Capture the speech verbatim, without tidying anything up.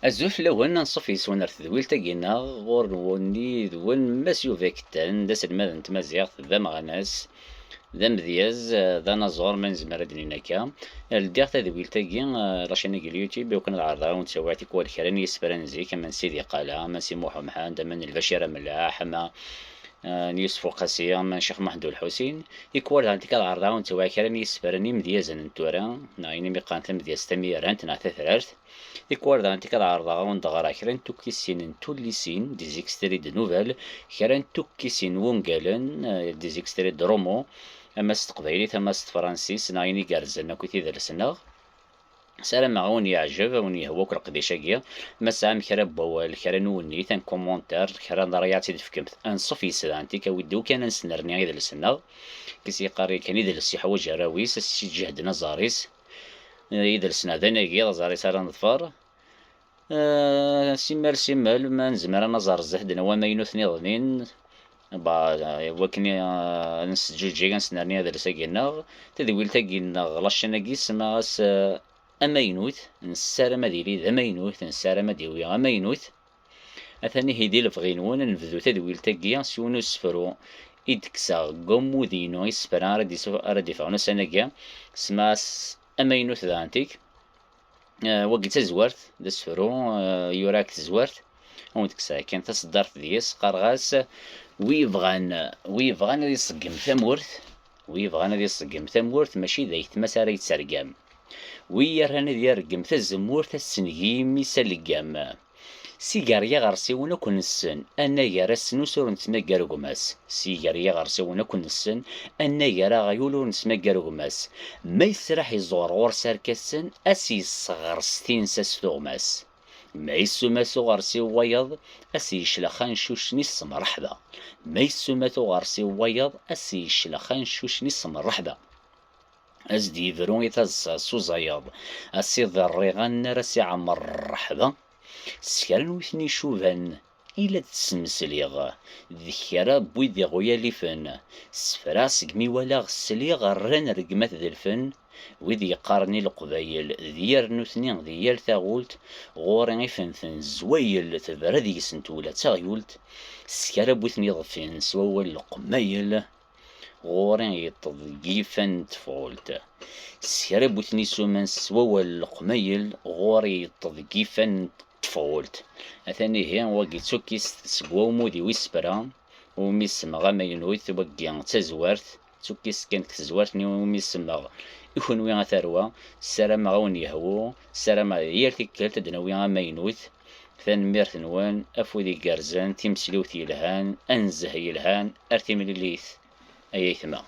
Azul fell-awen, anṣuf yes-wen ar tedwilt-agi-nneɣ, ɣur-wen yid-wen Mass Yuba Kettan, d aselmad n tmaziɣt, d ameɣnas, d amedyaz, d anaẓur, ma nezmer ad d-nini akka. Ldiɣ tadwilt-agi, eh, la chaîne-agi n YouTube, iwakken ad ɛerḍeɣ ad wen-ttawiɣ tikwal kra n yisefra n zik, ama n Sidi Qala, ama n Si Muḥ Umḥend, ama n Lbacir Amlaḥ, ama, eh, n Yusef Uqasi, ama n Ccix Muḥend Ulḥusin. Tikwal daɣen tikal ɛerḍeɣ ad wen-ttawiɣ kra n yisefra n yimedyazen n tura, neɣ ayen imi qqaren tamedyazt tamirant neɣ tatrart. Tikwal daɣen tikal ɛerḍeɣ ad wen-d-ɣreɣ kra n tukkisin n tullisin, des extraits de nouvelles, kra n tukkisin n wungalen, eh, des extraits de romans, ama s teqbaylit, ama s tefransist, neɣ ayen igerrzen akk i tidles-nneɣ. Sarameɣ ad wen-yeɛjeb, ad wen-yehwu akk leqdic-agi. Ma tesɛam kra n wawal, kra n uwennit, un commentaire, kra n ṛṛay ad tt-id-tefkemt. Anṣuf yes-s daɣen, tikwal d kan ad nesnerni idles-nneɣ. Kis yeqqar yakan idles yeḥwaǧ arraw-is, ad s-iǧehden aẓar-is. Idles-nneɣ d anagi, d aẓar-is ara neḍfer. Eh, simmal, simmal, ma nezmer ad naẓer zdat-neɣ amaynut niḍnin, ba, eh, wakken, eh, ad nesǧuǧǧeg, ad nesnerni adles-agi-nneɣ, tadwilt-agi-nneɣ, la chaîne-agi, semmaɣ-as, eh, amaynut, nessaram ad yili d amaynut, nessaram ad d-yawi amaynut. Atan ihi di lebɣi-nwen, ad nebdu tadwilt-agi s yiwen usefru i d-kkseɣ deg wammud-inu, isefra ara d-isu-, ara d-iffɣen ussan-agi, semmaɣ-as amaynut daɣen tik. Eh, wagi d tazwart, d asefru, eh, yura deg tezwart. Ad wen-d-kkseɣ kan taṣeddart deg-s, qqareɣ-as: wi yebɣan, wi yebɣan ad iṣeggem tamurt, wi yebɣan ad iṣeggem tamurt, mačči d ayetma-s ara yettergam. Wi yerran ad yergem tazemmurt, ad s-neg imi-s aleggam. Sigar yiɣersiwen akk nessen, anagar asnus ur nettmagar gma-s. Sigar yiɣersiwen akk nessen, anagar aɣyul ur nettmagar gma-s. Ma yesraḥ iẓur ɣur-s arkasen, ad s-yesseɣres tinsa s tuɣmas. Ma yessumat uɣersiw wayeḍ, ad s-yeclex ancuc-nni s mreḥba. Ma yessumat uɣersiw wayeḍ, ad s-yeclex ancuc-nni s mreḥba. Ad s-d-yebru i taḍsa s uẓayeḍ, ad s-iḍerriɣ annar, ad s-iɛemmer rreḥba. S kra n witni icuban i la d-smesliɣ, d kra n wid iɣyalifen. Sefraɣ segmi walaɣ sliɣ rran rregmat d lfen, wid yeqqaren i Leqbayel d yir nutni di yal taɣult. Ɣur-i ifen-ten zwayel, tebra deg-sent ula d taɣyult. S kra n witni iḍfin s wawal leqmayel, ɣur-i yeṭṭeḍ deg yifan n tfeɣult. S kra n witni isuman s wawal leqmayel, ɣur-i yeṭṭeḍ deg yifan n tfeɣult. Atan ihi, wagi d tukkist seg wawmud-iw isefra, umi semmeɣ amaynut, wagi d tazwart, d tukkist kan deg tezwart-nni umi semmeɣ i kunwi a tarwa. Ssarameɣ ad wen-yehwu, ssarameɣ yal tikkelt ad d-nawi amaynut. Tanemmirt-nwen, afud igerrzen, timesliwt yelhan, anzeh yelhan, ar timlilit. Ay aytma.